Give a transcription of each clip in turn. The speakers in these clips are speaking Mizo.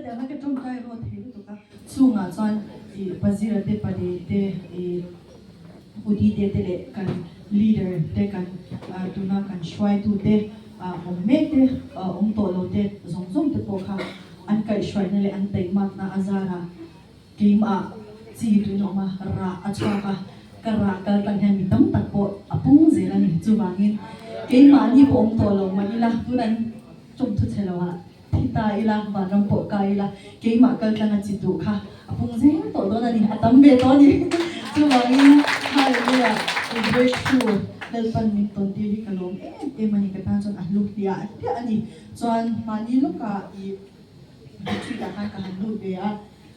Khatiang kha ka tawngtai rawt thei lutuk a, chungah chuan ih Pazira te Padei te ih Udite te leh kan leader te kan tuna kan hruaitu te awm mek te awm tawh lo te zawng zawng te pawh kha an kaihhruaina leh an taihmakna a zarah Keimah chi tuin a awm a, rah a chhuak a, ka rah kal tlang hian mi tam tak pawh a pung zel a ni. Chuvangin keimahni pawh awm tawh lo mah ila, tun an chawmthu chhe lo ah thi ta ila, vanram pawh kai ila, keimah kal tlanga chi duh kha a pung zel tawh dawn a ni, a tam ve tawh a ni. Chuvangin hallelujah i breakthrough Lalpan min tawn tir hi ka lawm em em a ni, ka tan chuan a hlu hliah hliah a ni. Chuan mahni lawkah i retreat ah khan ka han lut ve a.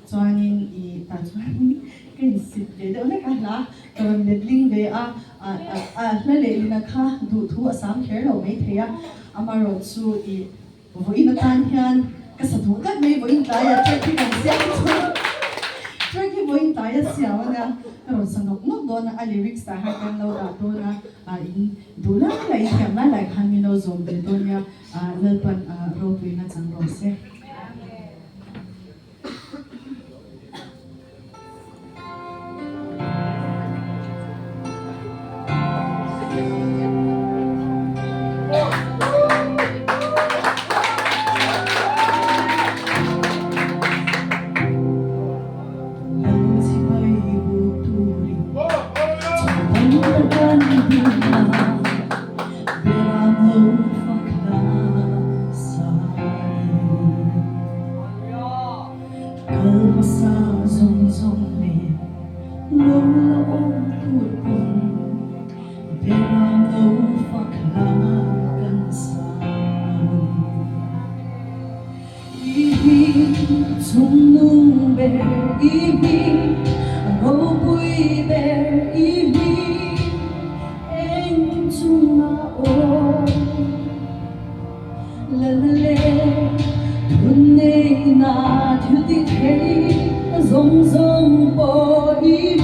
Chuanin i tah chuan ka insit ve deuh hlek a, hla ka rawn letling ve a, a hla lehlina kha duhthu a sang kher lo maithei a, amaherawh chu i vawiin atan hian ka sa duh tlat mai, vawiin tlaia track hi kan siam chuan track hi vawiin tlaia siam a nia, ka rawn sa nawk nawk dawn a, a lyrics tah hian kan lo dah dawn a, in duh lai lai in thiam lai lai khan min lo zawm ve dawn nia, Lalpan ropuina chang rawh se. Kal hmasa zawng zawng leh lo la awm tur pawn Beram lo fak hla kan sa ang. I hming chungnung ber i hming ropui ber i hming engkim chungah aw. Lalale thun neina thil ti thei zawng zawng pawh i.